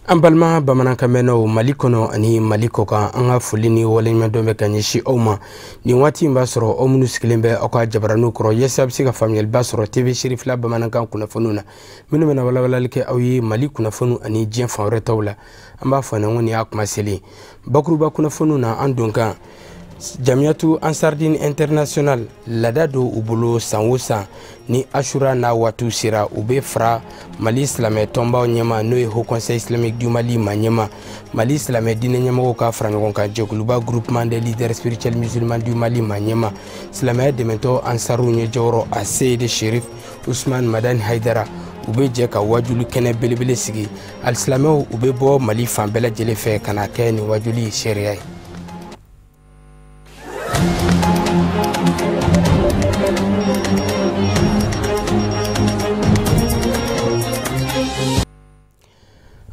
An balima bamanankan mɛnnaw Mali kɔnɔ ani Mali kɔkan, an ka foli ni waleɲumandɔn bɛ ka ɲɛsin aw ma. Nin waati in b'a sɔrɔ aw minnu sigilen bɛ aw ka jabaraniw kɔrɔ yaasa a bɛ se ka faamuyaliba sɔrɔ TV Serifila bamanankan kunnafoniw na, minnu bɛna walawalali kɛ aw ye Mali kunnafoniw ani diɲɛ fan wɛrɛ taw la. An b'a fɔ ko nin y'a kuma selen. Bakuruba kunnafoniw na, an don kan Jamiyatu Ansardine International laada don u bolo san o san ni Ashura n'a waatiw sera, u bɛ fara Mali silamɛ tɔnbaw ɲɛma, n'o ye Haut Conseil Islamique du Mali ma ɲɛma, Mali silamɛ diinɛ ɲɛmɔgɔw ka fara ɲɔgɔn kan jɛkuluba Groupement des leaders spirituels musulmans du Mali ma ɲɛma, silamɛya dɛmɛtɔ Ansaru ɲɛjɔyɔrɔ a Seyid Sherif Usman Madani Haidara, u bɛ jɛ ka wajuli kɛnɛ belebele sigi. Alisilamɛw u bɛ bɔ Mali fan bɛɛ lajɛlen fɛ ka na kɛ nin wajuli seereya ye.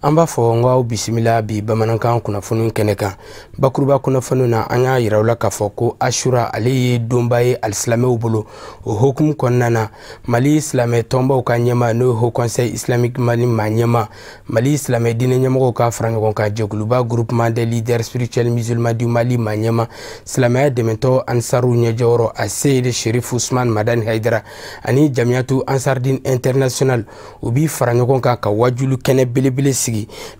An b'a fɔ n ko aw bisimila bi bamanankan kunnafoni kɛnɛ kan. Bakuruba kunnafoniw na, an y'a yira aw la k'a fɔ ko Ashura ale ye donba ye alisilamɛw bolo. O hokumu kɔnɔna na, Mali silamɛ tɔnbaw ka ɲɛma, n'o ye Haut Conseil Islamique Mali ma ɲɛma, Mali silamɛ diinɛ ɲɛmɔgɔw ka fara ɲɔgɔn kan jɛkuluba Groupement des leaders spirituels musulmans du Mali ma ɲɛma, silamɛya dɛmɛtɔ Ansaru ɲɛjɔyɔrɔ a Seyid Sherif Usman Madani Haidara ani Jamiyatu Ansardine International, u b'i fara ɲɔgɔn kan ka wajulu kɛnɛ belebele sigi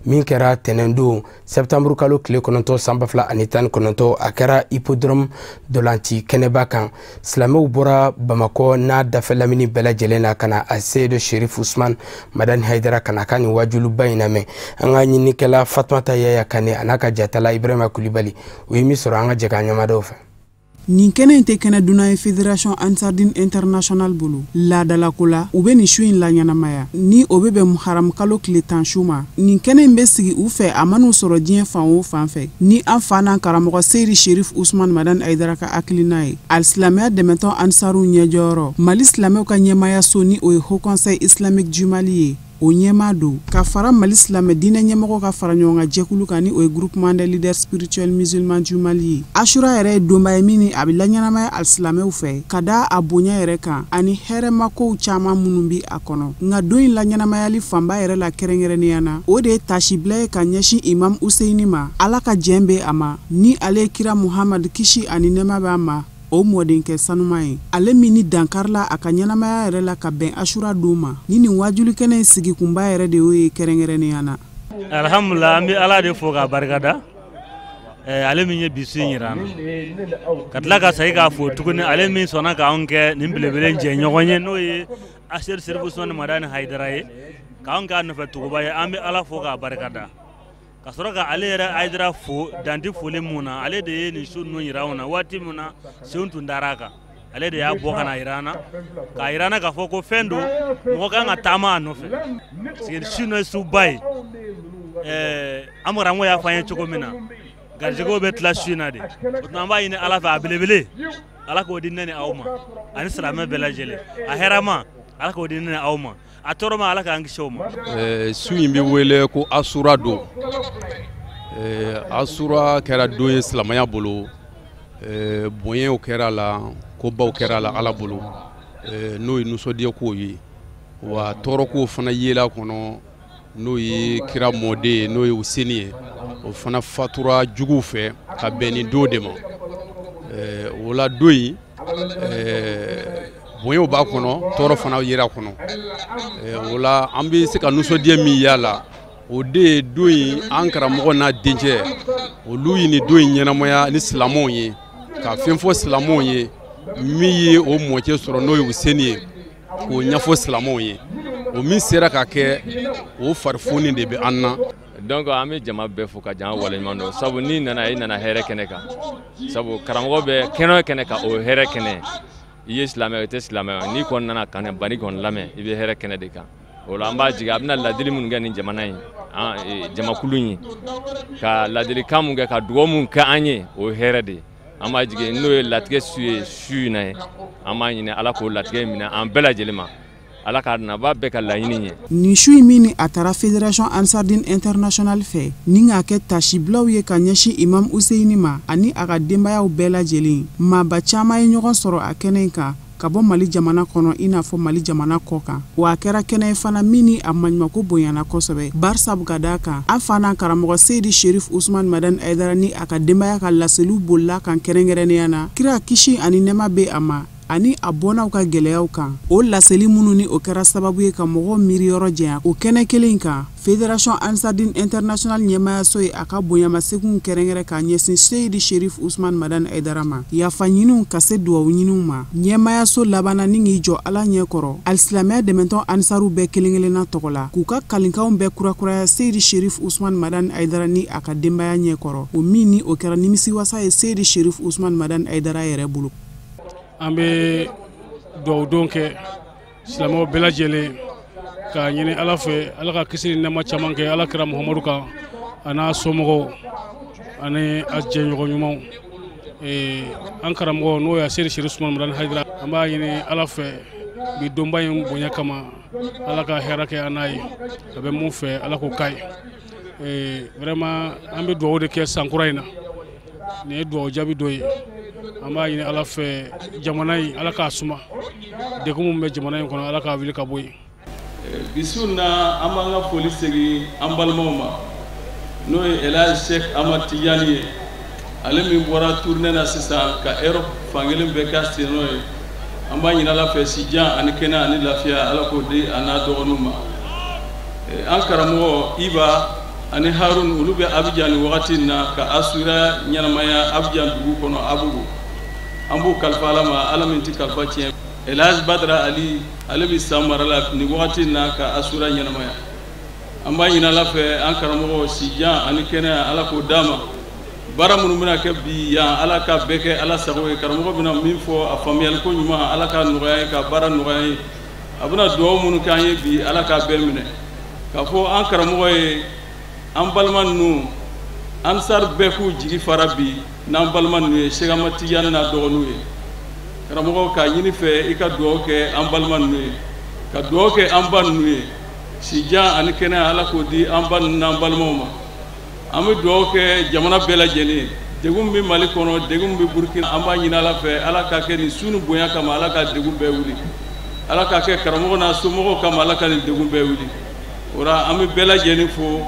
min kɛra tɛnɛndon septembre kalo tile 9 san 2019. A kɛra hippodrome dolanci kɛnɛba kan. Silamɛw bɔra Bamakɔ n'a dafɛ lamini bɛɛ lajɛlen na ka na a Seyid Sherif Usman Madani Haidara ka na ka nin wajuluba in lamɛn. An ka ɲininikɛla Fatumata Yaya Kane a n'a ka jatala Ibrahima Kulibali, u ye min sɔrɔ, an ka jɛ k'an ɲɛmadaw fɛ. Nin kɛnɛ in tɛ kɛnɛ dunan ye Fédération Ansardine International bolo. Laadalako la, u bɛ nin su in laɲɛnamaya ni o bɛ bɛn Muharam kalo tile 10 su ma. Nin kɛnɛ in bɛ sigi u fɛ, a man'u sɔrɔ diɲɛ fan o fan fɛ, ni an fa n'an karamɔgɔ Seyidi Sherif Usman Madani Haidara ka hakilina ye, alisilamɛya dɛmɛtɔn Ansaru ɲɛjɔyɔrɔ, Mali silamɛw ka ɲɛmayaso, ni o ye Haut Conseil Islamique du Mali ye, o ɲɛmaa don, ka fara Mali silamɛ diinɛ ɲɛmɔgɔ ka fara ɲɔgɔn kan jɛkulu kan, ni o ye Groupement des leaders spirituels musulmans du Mali ye. Ashura yɛrɛ ye donba ye min ni a bɛ laɲɛnamaya alisilamɛw fɛ ka da a bonya yɛrɛ kan ani hɛrɛmakow caman minnu bi a kɔnɔ. Nka don in laɲɛnamayali fanba yɛrɛ la, kɛrɛnkɛrɛnnenya na, o de ye tasibila ye ka ɲɛsin Imam Useyini ma, Ala ka jɛn bɛ a ma, ni ale ye kira Muhamadu, kisi ani nɛɛma b'a ma, o mɔdenkɛ sanuman ye, ale min ni dankarila a ka ɲɛnamaya yɛrɛ la ka bɛn Ashura don ma. Ni nin wajulikɛnɛ in sigikunba yɛrɛ de y'o ye kɛrɛnkɛrɛnnenya na. Alhamdulillah, an bɛ Ala de fo k'a barikada, ale min ye bi su in yira an na, ka tila ka segin k'a fo tuguni, ale min sɔnna k'anw kɛ nin belebele jɛ ɲɔgɔn ye, n'o ye Aseri Serifu Usumani Madani Hayidara ye, k'anw k'a nɔfɛ tuguba ye. An bɛ Ala fo k'a barikada, ka sɔrɔ ka ale yɛrɛ Hayidara fo danti foli mun na. Ale de ye nin su ninnu yira anw na waati min na senw tun dara a kan, ale de y'a bɔ ka na yira an na, k'a yira an na k'a fɔ ko fɛn don, mɔgɔ kan ka taama a nɔfɛ, parce que su n'o ye suba ye. An karamɔgɔ y'a fɔ an ye cogo min na, garijɛgɛw bɛ tila su in na de. O tuma an b'a ɲini Ala fɛ, a belebele, Ala k'o di ne ni aw ma ani silamɛ bɛɛ lajɛlen. A hɛrɛma, Ala k'o di ne ni aw ma. A tɔɔrɔ ma, Ala k'an kisi o ma. Su in bɛ wele ko Asura don. Asura kɛra don ye silamɛya bolo, bonyaw kɛra la, kobaw kɛra la Ala bolo, n'o ye nisɔndiyakow ye, wa tɔɔrɔkow fana yela kɔnɔ, n'o ye kira mɔden ye, n'o ye Useni ye, o fana fatura juguw fɛ ka bɛn ni don de ma. O la don in, bonyaw b'a kɔnɔ, tɔɔrɔ fana yera kɔnɔ. O la an bɛ se ka nisɔndiya min y'a la, o de ye don in an karamɔgɔ n'a dencɛ, olu ye nin don in ɲɛnamaya ni silamɛw ye, ka fɛn fɔ silamɛw ye min ye o mɔcɛ sɔrɔ, n'o ye Useni ye, k'o ɲɛfɔ silamɛw ye. O min sera ka kɛ, o farifoni de bɛ an na. Donc an bɛ jama bɛɛ fo ka jama waleɲuman dɔn, sabu n'i nana, i nana hɛrɛ kɛnɛ kan, sabu karamɔgɔ bɛ kɛnɛ o kɛnɛ kan, o ye hɛrɛ kɛnɛ. I ye silamɛ, i tɛ silamɛ, n'i kɔni nana ka bani kɔni lamɛn, i bɛ hɛrɛ kɛnɛ de kan. O la an b'a jigin a bɛna ladili minnu kɛ nin jamana in, jamakulu in ye, ka ladilikan mun kɛ, ka dugawu mun kɛ an ye, o ye hɛrɛ de ye. An b'a jigin n'o ye latigɛ su ye su in na ye, an b'a ɲini Ala k'o latigɛ minɛ an bɛɛ lajɛlen ma, Ala k'a naba bɛɛ ka laɲini ye. Nin su in min ni a taara Fédération Ansardine International fɛ ni k'a kɛ tasibilaw ye ka ɲɛsin Imam Useyini ma ani a ka denbayaw bɛɛ lajɛlen, maaba caman ye ɲɔgɔn sɔrɔ a kɛnɛ in kan. ka bɔ Mali jamana kɔnɔ i n'a fɔ Mali jamana kɔ kan. Wa a kɛra kɛnɛ ye fana min ni a maɲumako bonyana kosɛbɛ, barisabu ka d'a kan an fa n'an karamɔgɔ Seyidi Sherif Usman Madani Hayidara ni a ka denbaya ka laseliw bolila kan kɛrɛnkɛrɛnnenya na kira kisi ani nɛɛma bɛ a ma ani a bɔnnaw ka gɛlɛyaw kan. O laseli minnu ni o kɛra sababu ye ka mɔgɔw miiri yɔrɔ janya o kɛnɛ kelen kan, Fédération Ansardine Internationale ɲɛmaayaso ye a ka bonyamaseginw kɛrɛnkɛrɛn k'a ɲɛsin Seyidi Sherif Usman Madani Hayidara ma, yafa ɲiniw ka se duwawu ɲiniw ma. Ɲɛmaayaso labanna ni k'i jɔ Ala ɲɛ kɔrɔ alisilamɛya dɛmɛtɔn Ansaru bɛɛ kelen-kelenna tɔgɔ la, k'u ka kalinkanw bɛɛ kurakuraya Seyidi Sherif Usman Madani Hayidara ni a ka denbaya ɲɛ kɔrɔ, o min ni o kɛra nimisiwasa ye Seyidi Sherif Usman Madani Hayidara yɛrɛ bolo. An bɛ duwawudon kɛ silamɛw bɛɛ lajɛlen k'a ɲini Ala fɛ, Ala ka kisi ni nɛɛma caman kɛ Ala kira Muhamadu kan a n'a somɔgɔw ani a jɛɲɔgɔn ɲumanw. An karamɔgɔ n'o ye Seyidi Sherif Usman Madani Hayidara, an b'a ɲini Ala fɛ bi donba in bonya kama, Ala ka hɛrɛ kɛ an n'a ye, a bɛ mun fɛ Ala k'o k'a ye. Vraiment an bɛ duwawu de kɛ san kura in na, nin ye duwawu jaabi dɔ ye. An b'a ɲini Ala fɛ jamana in Ala k'a suma, degun min bɛ jamana in kɔnɔ Ala k'a wuli ka bɔ yen. Bi su in na an b'an ka foli segin an balimaw ma, n'o ye El Hadj Cheikh Ahmad Tidiane ye, ale min bɔra tournée na sisan ka Europe fankelen bɛɛ k'a sennɔ ye. An b'a ɲini Ala fɛ sijan ani kɛnɛ ani lafiya Ala k'o di a n'a dɔgɔninw ma. An karamɔgɔ Iba ani Harun olu bɛ Abidjan nin wagati in na ka Asura ɲɛnamaya Abidjan dugu kɔnɔ Abugu. An b'u kalifa Ala ma, Ala min tɛ kalifa tiɲɛ. El Hadj Badara Ali ale bɛ san mara la nin wagati in na ka Asura ɲɛnamaya. An b'a ɲini Ala fɛ an karamɔgɔ sijan ani kɛnɛya Ala k'o d'a ma. Baara minnu bɛna kɛ bi yan Ala ka bɛɛ kɛ Ala sago ye. Karamɔgɔ bɛna min fɔ a faamuyaliko ɲuman Ala k'a nɔgɔya ye, ka baara nɔgɔya ye. A bɛna dugawu minnu k'an ye bi Ala k'a bɛɛ minɛ. K'a fɔ an karamɔgɔ ye, an balima ninnu Ansar bɛɛ k'u jigi fara bi n'an balima ninnu ye, Cheikh Ahmad Tidiane n'a dɔgɔninw ye. Karamɔgɔ k'a ɲini fɛ i ka dugawu kɛ an balima ninnu ye, ka dugawu kɛ an ba ninnu ye, sijan ani kɛnɛya Ala k'o di an ba ninnu n'an balimaw ma. An bɛ dugawu kɛ jamana bɛɛ lajɛlen ye. Degun min bɛ Mali kɔnɔ, degun min bɛ Burukina, an b'a ɲini Ala fɛ Ala k'a kɛ nin su ni bonya kama, Ala ka degun bɛɛ wuli. Ala k'a kɛ karamɔgɔ n'a somɔgɔw kama, Ala ka nin degun bɛɛ wuli. O la an bɛ bɛɛ lajɛlen fo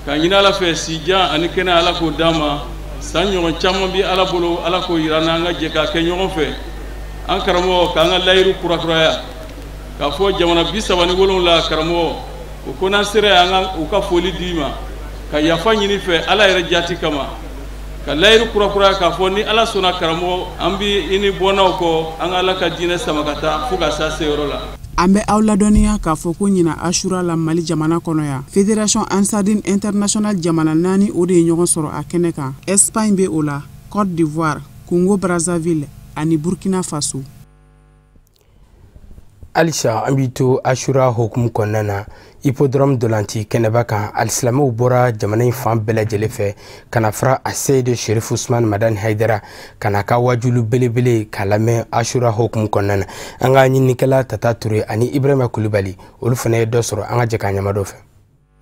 k'a ɲini Ala fɛ sijan ani kɛnɛya Ala k'o d'an ma. San ɲɔgɔn caman bɛ Ala bolo, Ala k'o yira an na, an ka jɛ k'a kɛ ɲɔgɔn fɛ. An karamɔgɔ k'an ka layiru kurakuraya k'a fɔ jamana 37 karamɔgɔ o ko n'an sera yan an ka u ka foli d'i ma, ka yafa ɲini fɛ Ala yɛrɛ jati kama, ka layiru kurakuraya k'a fɔ ni Ala sɔnna karamɔgɔ an bɛ i ni bɔnnaw kɔ, an ka Ala ka diinɛ sama ka taa fo ka s'a seyɔrɔ la. An bɛ aw ladɔnniya k'a fɔ ko ɲina Asura la Mali jamana kɔnɔ yan, Fédération Ansardine Internationale jamana 4 o de ye ɲɔgɔn sɔrɔ a kɛnɛ kan. Espagne bɛ o la, Côte d'Ivoire, Congo Brazzaville ani Burkina Faso. Halisa an b'i to Asura hokumu kɔnɔna na, Hippodrome dolanci kɛnɛba kan, alisilamɛw bɔra jamana in fan bɛɛ lajɛlen fɛ ka na fara a Seyidi Sherif Usman Madani Hayidara ka na ka wajulu belebele k'a lamɛn Asura hokumu kɔnɔna na. An ka ɲininikɛla Tata Ture ani Ibrahima Kulibali olu fana ye dɔ sɔrɔ, an ka jɛ k'a ɲɛmadɔ fɛ.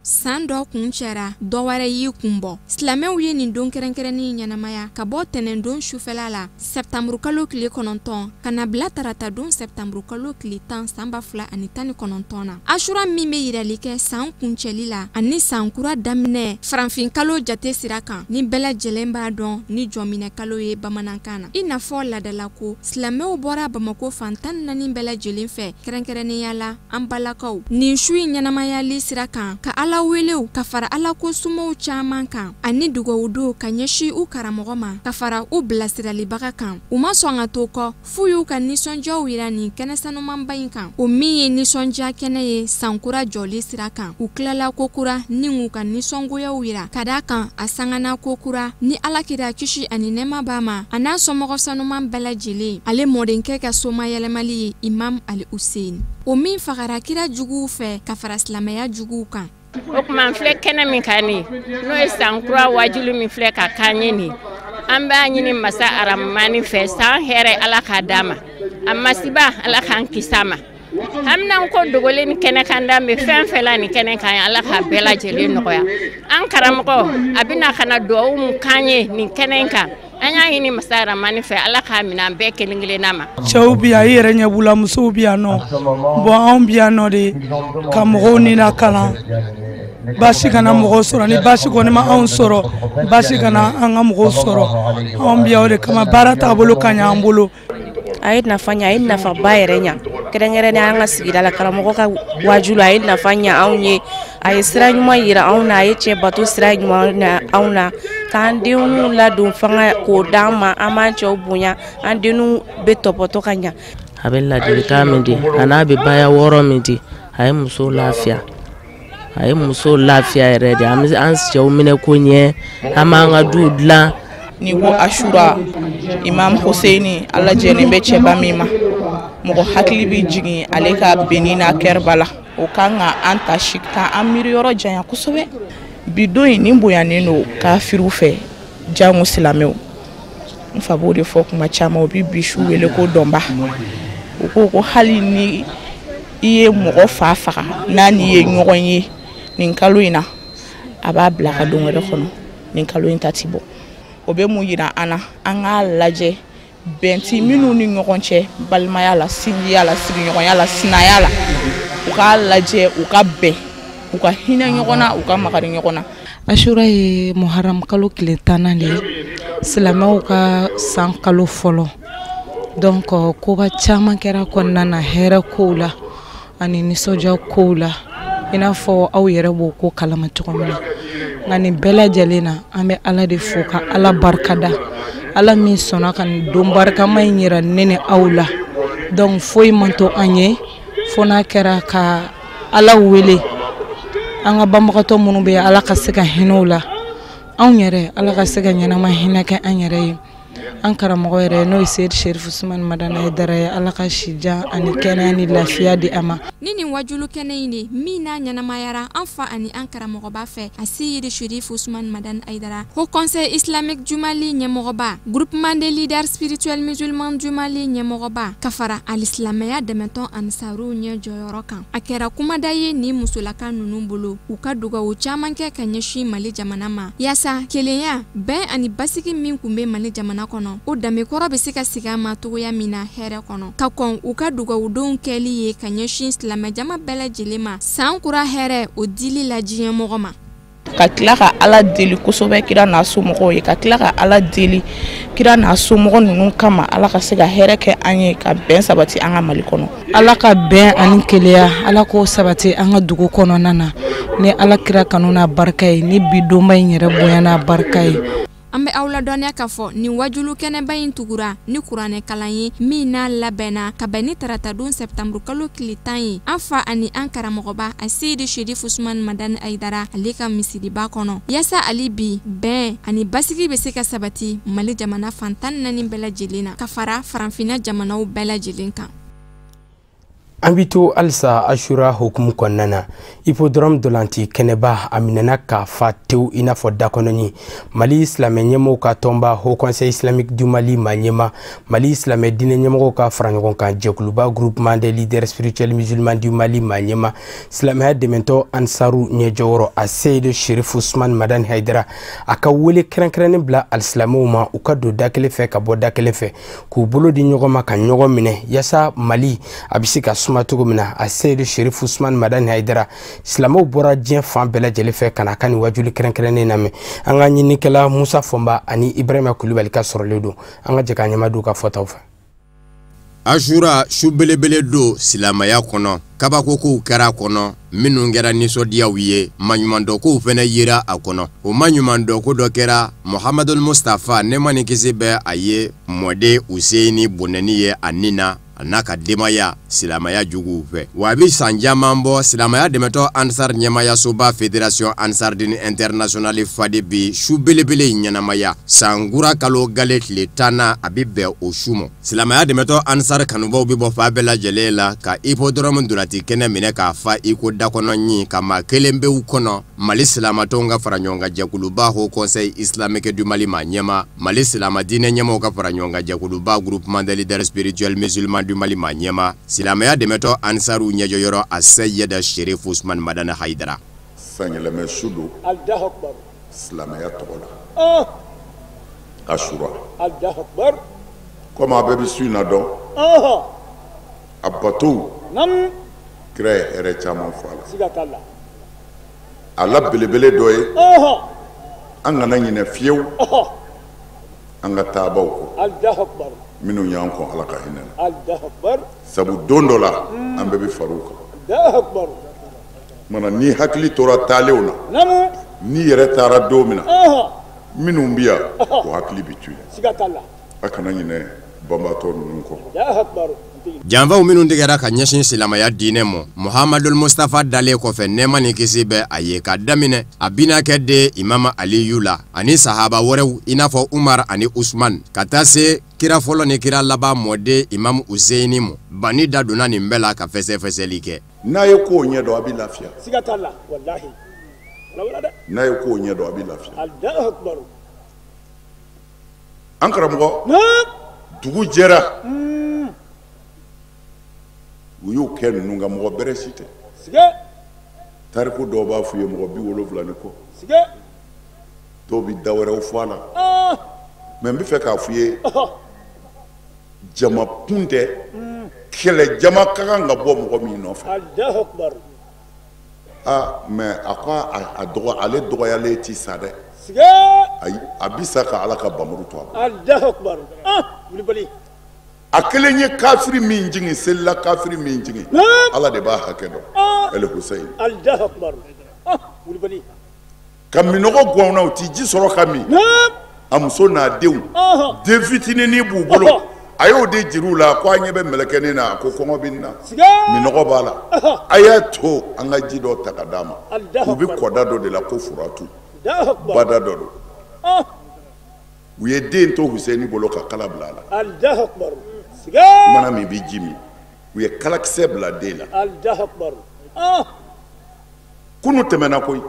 San dɔ kun cɛra, dɔ wɛrɛ y'i kun bɔ. Silamɛw ye nin don kɛrɛnkɛrɛnnin ɲɛnamaya ka bɔ tɛnɛndon sufɛla la sɛptanburukalo tile 9 ka na bila tarata don sɛptanburukalo tile 10 san 2019 na. Asura min bɛ yirali kɛ san kuncɛli la ani san kura daminɛ farafinkalo jate sira kan, ni bɛɛ lajɛlen b'a dɔn ni jɔminɛkalo ye bamanankan na. I n'a fɔ ladalako, silamɛw bɔra Bamako fan 14 bɛɛ lajɛlen fɛ, kɛrɛnkɛrɛnnenya la an balakaw. Nin su in ɲɛnamayali sira kan ka Ala welew ka fara Ala ko sumaw caman kan ani dugawudon ka ɲɛsin u karamɔgɔ ma ka fara u bilasiralibaga kan. U ma sɔn ka to kɔ f'u y'u ka nisɔndiyaw yira nin kɛnɛ sanumanba in kan, o min ye nisɔndiya kɛnɛ ye sankura jɔli sira kan. U tilala ko kura ni k'u ka nisɔngoyaw yira ka d'a kan a sangana ko kura ni Ala kira kisi ani nɛɛma b'a ma a n'a somɔgɔ sanuman bɛɛ lajɛlen, ale mɔdenkɛ ka somayɛlɛmali ye Imam Ali Hussein, o min fagara kira juguw fɛ ka fara silamɛya juguw kan. O tuma an filɛ kɛnɛ min kan nin, n'o ye sankura wajulu min filɛ ka k'an ye nin, an b'a ɲini masa Aramani fɛ san hɛrɛ Ala k'a d'a ma, a masiba Ala k'an kisi a ma. Haminan ko dogolen ni kɛnɛ kan da bɛ fɛn fɛn la nin kɛnɛ kan, Ala k'a bɛɛ lajɛlen nɔgɔya. An karamɔgɔ a bɛna ka na dugawu mun k'an ye nin kɛnɛ in kan, An y'a ɲini masa Aramani fɛ, Ala k'a minɛ an bɛɛ kelen kelenna ma. Cɛw bi yan, i yɛrɛ ɲɛ b'u la, musow bi yan nɔ. Bon, anw bi yan nɔ de ka mɔgɔw ni lakalan, baasi kana mɔgɔw sɔrɔ. Ni baasi kɔni ma anw sɔrɔ, baasi kana an ka mɔgɔw sɔrɔ. Anw bi yan o de kama. Baara taabolo ka ɲɛ an bolo. A ye nafa ɲa, a ye nafaba yɛrɛ ɲa, kɛrɛnkɛrɛnnenya an ka sigida la. Karamɔgɔ ka waajulu, a ye nafa ɲa anw ye, a ye sira ɲuman yira anw na, a ye cɛ bato sira ɲuman na anw na, k'an denw ladon fanga k'o d'an ma. An b'an cɛw bonya, an denw bɛ tɔpɔtɔ ka ɲa. A bɛ ladilikan min di, a n'a bɛ baya wɔɔrɔ min di, a ye musow lafiya, a ye musow lafiya yɛrɛ de. An bɛ an cɛw minɛ ko ɲɛ, an b'an ka duw dilan. Ni ko Ashura, Imam Husseini, Ala jɛnen bɛ cɛba min ma, mɔgɔ hakili bɛ jigin ale ka benni n'a kɛriba la. O kan ka an ta si ka an miiri yɔrɔ janya kosɛbɛ. Bi don in nin bonyanen don kafiriw fɛ, jango silamɛw. N fa b'o de fɔ kuma caman, o bɛ bi su wele ko dɔnba. U ko ko hali ni i ye mɔgɔ fa faga, n'a n'i ye ɲɔgɔn ye nin kalo in na, a b'a bila ka don wɛrɛ kɔnɔ, nin kalo in ta ti bɔ. O bɛ mun yira an na? An k'a lajɛ bɛn ti minnu ni ɲɔgɔn cɛ, balimaya la, sinjiya la, sigiɲɔgɔnya la, sinaya la, u k'a lajɛ u ka bɛn, u ka hinɛ ɲɔgɔn na, u ka makari ɲɔgɔn na. Ashura ye Muharram kalo tile 10nan de ye, silamɛw ka san kalo fɔlɔ. Donc koba caman kɛra kɔnɔna na, hɛrɛ kow la ani nisɔndiya kow la, i n'a fɔ aw yɛrɛ b'o ko kalama cogo min na. Nka nin bɛɛ lajɛlen na, an bɛ Ala de fo ka Ala barikada, Ala min sɔnna ka nin don barikama in yira ne ni aw la. Donc foyi man to an ye fo n'a kɛra ka Ala wele. An ka banbagatɔ minnu bɛ yen, Ala ka se ka hinɛ u la. Anw yɛrɛ, Ala ka se ka ɲɛnama hinɛ kɛ an yɛrɛ ye. An karamɔgɔ yɛrɛ, n'o ye Seyidi Serifu Usumani Madani Hayidara ye, Ala ka sijan ani kɛnɛya ni lafiya di a ma. Ni nin wajulu kɛnɛ in de min n'a ɲɛnamayara an fa ani an karamɔgɔba fɛ, a Seyidi Serifu Usumani Madani Hayidara, Haut Conseil islamique du Mali ɲɛmɔgɔba, Groupement des leaders spirituels musulmans du Mali ɲɛmɔgɔba, ka fara alisilamɛya dɛmɛtɔn Ansaruw ɲɛ jɔyɔrɔ kan. A kɛra kumada ye nin musolaka ninnu bolo, u ka dugawu caman kɛ ka ɲɛsin Mali jamana ma, yaasa kelenya, bɛn ani basigi min tun bɛ Mali jamana kɔnɔ, o danbekɔrɔ bɛ se ka segin a ma cogoya min na hɛrɛ kɔnɔ, ka kɔn u ka dugawudenw kɛli ye ka ɲɛsin silamɛjama bɛɛ lajɛlen ma, san kura hɛrɛ o dili la diɲɛmɔgɔ ma. Ka tila ka Ala deli kosɛbɛ kira n'a somɔgɔw ye, ka tila ka Ala deli kira n'a somɔgɔ ninnu kama, Ala ka se ka hɛrɛ kɛ an ye, ka bɛn sabati an ka Mali kɔnɔ. Ala ka bɛn ani kelenya, Ala k'o sabati an ka dugu kɔnɔna na, ni Ala kira kanu n'a barika ye, ni bi donba in yɛrɛ bonya n'a barika ye. An bɛ aw ladɔnniya k'a fɔ nin wajulu kɛnɛba in tugura ni kuranɛ kalan ye min n'a labɛnna ka bɛn ni taratadon sɛptanburu kalo tile 10 ye, an fa ani an karamɔgɔba a Seyidi Serifu Usumani Madani Hayidara ale ka misiriba kɔnɔ, yaasa ali bi bɛn ani basigi bɛ se ka sabati Mali jamana fan 14 bɛɛ lajɛlen na, ka fara farafinna jamanaw bɛɛ lajɛlen kan. An bɛ to halisa Ashura hukumu kɔnɔna na. Hippodrome dolanti kɛnɛba a minɛna k'a fa tewu i n'a fɔ dakɔnɔni. Mali silamɛ ɲɛmɔgɔw ka tɔnba Haut Conseil islamique du Mali maa ɲɛma, Mali silamɛ diinɛ ɲɛmɔgɔw ka fara ɲɔgɔn kan jɛkuluba Groupement des leaders spirituels musulmans du Mali maa ɲɛma, silamɛya dɛmɛtɔ Ansaru ɲɛjɔyɔrɔ a Seyidi Serifu Usumani Madani Hayidara, a ka wele kɛrɛnkɛrɛnnen bila alisilamɛw ma, u ka don da kelen fɛ ka bɔ da kelen fɛ, k'u bolo di ɲɔgɔn ma ka ɲɔgɔn minɛ, yaasa Mali a bɛ se ka suma cogo min na. A Seyidi Serifu Usumani Madani Hayidara, silamɛw bɔra diɲɛ fan bɛɛ lajɛlen fɛ ka na a ka nin wajuli kɛrɛnkɛrɛnnen lamɛn. An ka ɲininikɛla Musa Fɔnba ani Ibrahima Kulubali ka sɔrɔlen don, an ka jɛ k'an ɲɛma don u ka fɔtaw fɛ. Ashura su belebele don silamɛya kɔnɔ, kabakokow kɛra a kɔnɔ minnu kɛra nisɔndiyaw ye, maɲumandɔkow fɛnɛ yera a kɔnɔ. O maɲumandɔko dɔ kɛra Muhamadul Mustafa, nɛɛma ni kisi bɛ a ye, mɔden Useyini bɔnɛni ye a nin na, a n'a ka denbaya silamɛya juguw fɛ. Wa a bɛ san caman bɔ, silamɛya dɛmɛtɔ Ansar ɲɛmayasoba Fédération Ansardine Internationale Fadi bi su belebele in ɲɛnamaya sankura kalo gale tile 10nan, a bɛ bɛn o su ma. Silamɛya dɛmɛtɔ Ansar kanubaw bɛ bɔ fan bɛɛ lajɛlen la ka hippodrome ntolanci kɛnɛ minɛ k'a fa i ko dakɔnɔ ɲin, ka maa kelen bɛ u kɔnɔ. Mali silamatɔnw ka fara ɲɔgɔn kan jɛkuluba Haut Conseil islamique du Mali maa ɲɛma, Mali silama diinɛ ɲɛmɔgɔw ka fara ɲɔgɔn kan jɛkuluba Groupement des leaders spirituels musulmans du Mali maa ɲɛma, silamɛya dɛmɛtɔ Ansaru ɲɛjɔyɔrɔ a Seyidi Serifu Usumani Madani Hayidara. Sanyɛlɛmɛ su don silamɛya tɔgɔ la. Ashura. Comme a bɛɛ bɛ su in na dɔn, a bato kira ye hɛrɛ caman fɔ a la. A la belebele dɔ ye, an kana ɲinɛ fiyewu an ka taabaw kɔ minnu y'an kɔn Ala ka hinɛ na. Sabu don dɔ la an bɛɛ bɛ far'u kan. Mana ni hakili tora taalenw na, n'i yɛrɛ taara don min na, minnu bɛ yan o hakili bɛ to yen. A kana ɲinɛ banbaatɔ ninnu kɔ. Janfaw minnu tigɛra ka ɲɛsin silamɛya diinɛ ma, Muhamadul Mustafa dalen kɔfɛ nɛɛma ni kisi bɛ a ye ka daminɛ a binakɛ den Imam Aliyu la ani sahaba wɛrɛw i n'a fɔ Umar ani Usman ka taa se kira fɔlɔ ni kira laban mɔden Imam Useyini ma. Bani da donna nin bɛɛ la ka fɛsɛfɛsɛli kɛ. N'a ye kow ɲɛdɔn a bɛ lafiya. Siga t'a la, walahi. N'a ye kow ɲɛdɔn a bɛ lafiya. Alahu akibaru. An karamɔgɔ, dugu jɛra. U y'u kɛ ninnu kan, mɔgɔ bɛrɛ si tɛ. Tariku dɔw b'a f'u ye mɔgɔ 70 ni kɔ. Dɔw bɛ da wɛrɛw fɔ a la. Mais n bɛ fɛ k'a f'u ye, jama kun tɛ, kɛlɛ jama ka kan ka bɔ mɔgɔ min nɔfɛ. Aa mais a ko a dɔgɔ, ale dɔgɔyalen ti sa dɛ. Ayi, a bi sa ka Ala ka bamuru to a bolo. A kelen ye kafiri min jigin, selila kafiri min jigin, Ala de b'a hakɛ dɔn. El Hussein. Ka minɔgɔ gɔn na, u ti ji sɔrɔ ka min. A muso n'a denw, den fitininin b'u bolo. A y'o de jira u la ko a ɲɛ bɛ mɛlɛkɛnin na, a ko kɔngɔ bɛ nin na, minɔgɔ b'a la. A y'a to an ka ji dɔ ta ka d'a ma. U bɛ kɔda dɔ de la ko Furatu, bada dɔ don. U ye den to Hussein bolo ka kala bila a la. Mana min bɛ ji min, u ye kalakisɛ bila den la. Kunu tɛmɛna koyi.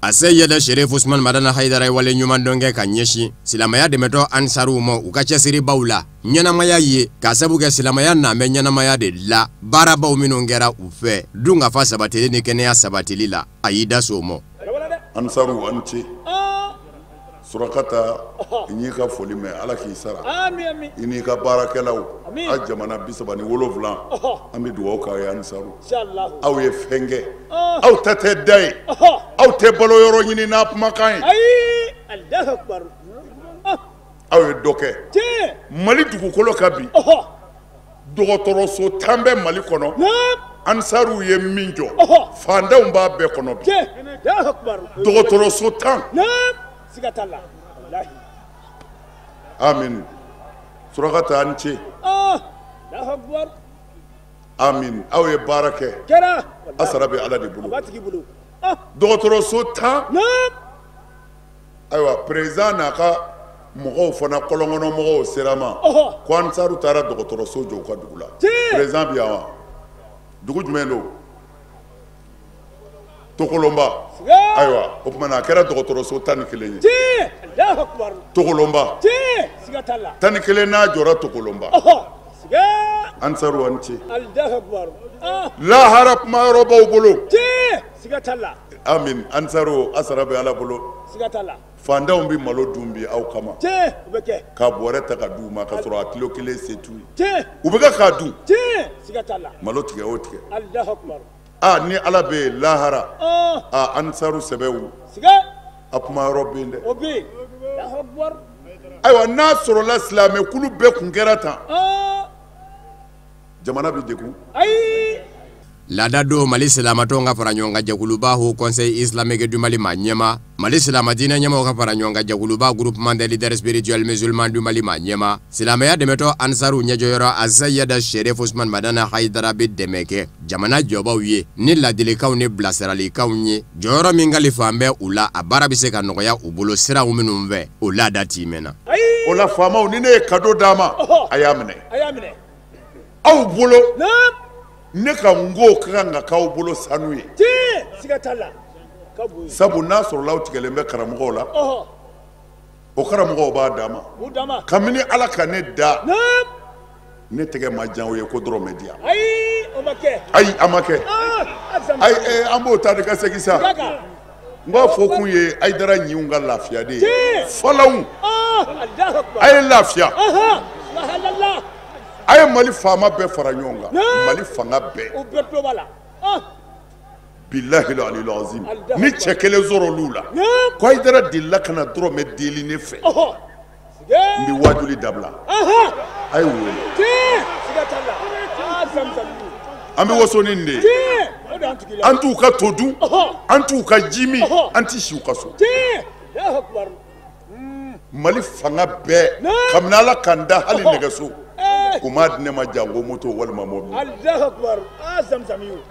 A Seyida Sherif Usman Madani Hayidara ye wale ɲuman dɔn kɛ ka ɲɛsin silamɛya dɛmɛtɔ ansaruw ma u ka cɛsiribaw la ɲɛnamaya ye, k'a sabu kɛ silamɛya nan bɛ ɲɛnamaya de la. Baarabaw minnu kɛra u fɛ dunkafa sabatili ni kɛnɛya sabatili la, a y'i da so ma. Ansaruw aw ni ce. Surakata, n y'i ka foli mɛn, Ala k'i sara. I n'i ka baarakɛlaw, a jamana 37, an bɛ dugawu k'aw ye ansaru. Aw ye fɛn kɛ, aw ta tɛ da ye, aw tɛ balo yɔrɔ ɲini n'a kumakan ye. Aw ye dɔ kɛ Mali dugukolo kan bi. Dɔgɔtɔrɔso 10 bɛ Mali kɔnɔ, ansaruw ye min jɔ, fantanw b'a bɛɛ kɔnɔ bi. Dɔgɔtɔrɔso 10. Amin. Surakata, an ce. Amin. Aw ye baara kɛ, a sara bɛ Ala de bolo. Dɔgɔtɔrɔso 10. Ayiwa, président n'a ka mɔgɔw fana, kɔlɔnkɔnɔ mɔgɔw sera ma ko ansaru taara dɔgɔtɔrɔso jɔ u ka dugu la. Président bi yan wa? Dugu jumɛn don? Tokolonba. Ayiwa, o tuma na a kɛra dɔgɔtɔrɔso 11 ye. Tokolonba 11 n'a jɔra Tokolonba. Ansaru aw ni ce. Lahara kuma yɔrɔ b'aw bolo. Amin. Ansaru, a sara bɛ Ala bolo. Fantanw bɛ malo dun bi aw kama, ka bɔrɛ ta ka d'u ma ka sɔrɔ a kilo kelen se t'u ye. U bɛ kɛ k'a dun. Malo tigɛ o tigɛ. Aa ni Ala bɛ yen lahara, aa ansaru sɛbɛw, a kuma yɔrɔ bɛ yen dɛ. Ayiwa, n'a sɔrɔla silamɛkulu bɛɛ kun kɛra tan, jamana bɛ degun. Laada don Mali silamatɔnw ka fara ɲɔgɔn kan jɛkuluba Haut Conseil Islamique du Mali maa ɲɛma, Mali silama diinɛ ɲɛmaw ka fara ɲɔgɔn kan jɛkuluba Groupement des leaders spirituels musulmans du Mali maa ɲɛma, silamɛya dɛmɛtɔ ansaruw ɲɛjɔyɔrɔ Asayida Sherif Usman Madani Hayidara bɛ dɛmɛ kɛ jamana jɔbaw ye ni ladilikanw ni bilasiralikanw ye. Jɔyɔrɔ min kalifan bɛ u la, a baara bɛ se ka nɔgɔya u bolo siraw minnu fɛ, o laada timɛna. O la faamaw, ni ne ye cadeau d'a ma, a y'a minɛ aw bolo. Ne ka n ko ka kan ka k'aw bolo sanu ye. Sabu n'a sɔrɔla aw tigɛlen bɛ karamɔgɔw la, o karamɔgɔw b'a d'a ma. Kabini Ala ka ne da, ne tɛgɛ ma jan o ye ko dɔrɔmɛ di yan. Ayi, a ma kɛ. Ayi, an b'o ta de ka segin sa. N b'a fɔ kun ye Hayidara ɲinw ka lafiya de ye. Fɔlɔw. A ye lafiya. A ye Mali faama bɛɛ fara ɲɔgɔn kan, Mali fanga bɛɛ. Bilahi alil azim, ni cɛ kelen sɔrɔ olu la ko Hayidara delila ka na dɔrɔmɛ deli ne fɛ, n bɛ wajuli dabila. A ye wele, an bɛ waso ni nin de ye. An t'u ka to dun, an t'u ka ji min, an ti si u ka so. Mali fanga bɛɛ kabini Ala k'an da hali nɛgɛso u m'a di ne ma janko moto walima mobili.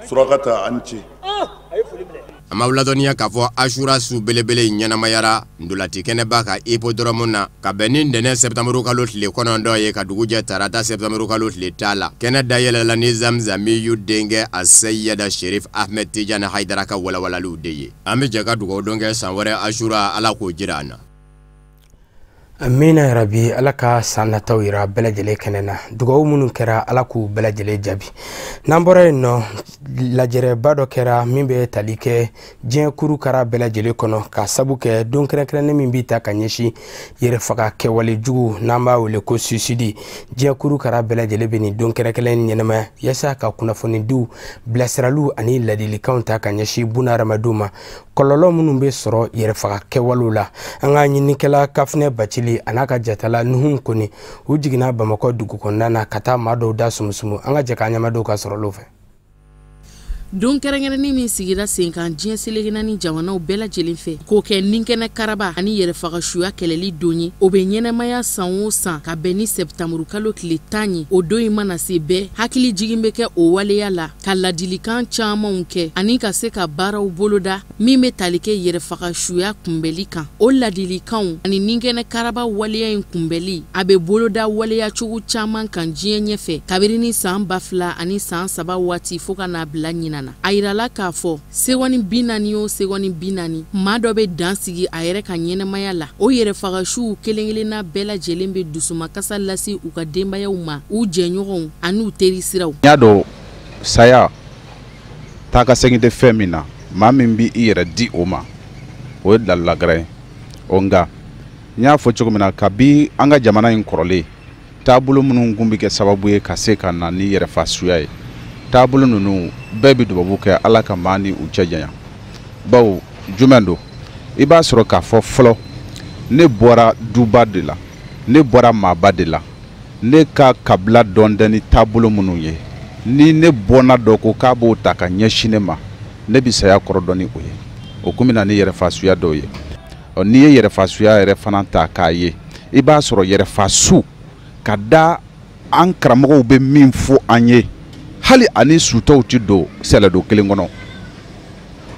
Surakata, a ni ce. An b'aw ladɔnniya k'a fɔ Asura su belebele in ɲɛnamayara ndolati kɛnɛba ka hippodrome na ka bɛn ni ntɛnɛn sɛptanburu kalo tile 9 ye ka dugu jɛ tarata sɛptanburu kalo tile 10 la. Kɛnɛ dayɛlɛla ni Zamzamiyu denkɛ Aseyida Sherif Ahmed Tijani Hayidara ka walawalaliw de ye. An bɛ jɛ ka dugawu don kɛ san wɛrɛ Asura, Ala k'o jira an na. Amina yarabi, Ala ka san nataw yira bɛɛ lajɛlen kɛnɛ na. Dugawu minnu kɛra, Ala k'u bɛɛ lajɛlen jaabi. N'an bɔra yen nɔ, lajɛrɛba dɔ kɛra min bɛ tali kɛ diɲɛ kuru kara bɛɛ lajɛlen kɔnɔ, ka sabu kɛ don kɛrɛnkɛrɛnnen min bɛ ta ka ɲɛsin yɛrɛfaga kɛwale jugu n'an b'a wele ko suicide. Diɲɛ kuru kara bɛɛ lajɛlen bɛ nin don kɛrɛnkɛrɛnnen ɲɛnamaya yaasa ka kunnafonidiw, bilasiraliw ani ladilikanw ta ka ɲɛsin bunahadamadenw ma, kɔlɔlɔ minnu bɛ sɔrɔ yɛrɛfaga kɛwalew la. An ka ɲininikɛla Kafinɛ Bacili a n'a ka jatala Nuhun Kone, u jiginna Bamakɔ dugu kɔnɔna na ka taa maa dɔw da sumusumu. An ka jɛ k'an ɲɛmadenw ka sɔrɔliw fɛ. Don kɛrɛnkɛrɛnnen min sigira sen kan diɲɛ seleke naani jamanaw bɛɛ lajɛlen fɛ k'o kɛ ninkɛnɛ karaba ani yɛrɛfagasuya kɛlɛli don ye, o bɛ ɲɛnɛmaya san o san ka bɛn ni sɛptanburu kalo tile 10 ye. O don in mana se, bɛɛ hakili jigin bɛ kɛ o waleya la ka ladilikan camanw kɛ ani ka se ka baaraw boloda min bɛ tali kɛ yɛrɛfagasuya kunbɛli kan. O ladilikanw ani ninkɛnɛ karaba waleya in kunbɛli, a bɛ boloda waleya cogo caman kan diɲɛ ɲɛfɛ kabini ni san 2000 ani san 3 waati fo ka n'a bila ɲinan na. A yirala k'a fɔ segɔni 40 o segɔni 40, maa dɔ bɛ dan sigi a yɛrɛ ka ɲɛnɛmaya la. O yɛrɛfagasuw kelen-kelenna bɛɛ lajɛlen bɛ dusumakasa lase u ka denbayaw ma, u jɛɲɔgɔnw an'u teri siraw. N y'a dɔn saya taa ka segin tɛ fɛn min na, maa min bɛ i yɛrɛ di o ma, o ye dalalagara ye. O nka n y'a fɔ cogo min na, kabi an ka jamana in kɔrɔlen, taabolo minnu kun bɛ kɛ sababu ye ka se ka na ni yɛrɛfasuya ye, taabolo ninnu bɛɛ bɛ dubabu kɛ Ala ka maa ni u cɛ janya. Bawo jumɛn don? I b'a sɔrɔ k'a fɔ fɔlɔ, ne bɔra duba de la, ne bɔra maaba de la, ne ka kabila dɔn tɛ ni taabolo minnu ye, ni ne bɔnna dɔ ko k'a b'o ta ka ɲɛsin ne ma, ne bɛ saya kɔrɔ dɔn ni o ye. O kun bɛ na ni yɛrɛfasuya dɔw ye. Ɔ, n'i ye yɛrɛfasuya yɛrɛ fana ta k'a ye, i b'a sɔrɔ yɛrɛfasu ka da an karamɔgɔw bɛ min fɔ an ye, hali ani sutɔw tɛ don sɛlɛdo kelen kɔnɔ.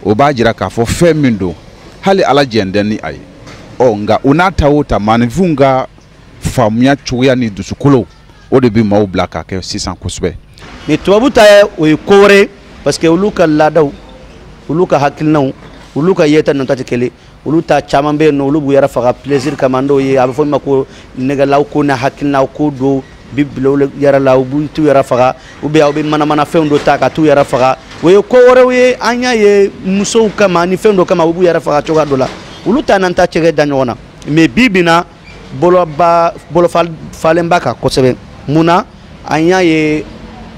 O b'a jira k'a fɔ fɛn min don, hali Ala jɛn tɛ ni a ye. Ɔ nka o n'a ta o ta, maaninfinw ka faamuya cogoya ni dusukolo, o de bɛ maaw bila k'a kɛ sisan kosɛbɛ. Mais tubabu ta ye, o ye ko wɛrɛ ye, parce que olu ka laadaw, olu ka hakilinaw, olu ka yeta ninnu ta tɛ kelen. Olu ta caman bɛ yen nɔ, olu b'u yɛrɛ faga plaisir kama. Dɔw ye, a bɛ fɔ min ma ko nɛgɛlaw ko ni hakilinaw ko dɔw bi bila u yɛrɛ la, u b'u t'u yɛrɛ faga, ou bien aw bɛ manamanafɛnw dɔ ta ka t'u yɛrɛ faga. O ye ko wɛrɛw ye. An y'a ye musow kama ni fɛn dɔ kama, u b'u yɛrɛ faga cogoya dɔ la. Olu ta n'an ta cɛkɛ da ɲɔgɔn na. Mais bi bi na, boloba bolo falen b'a kan kosɛbɛ. Mun na? An y'a ye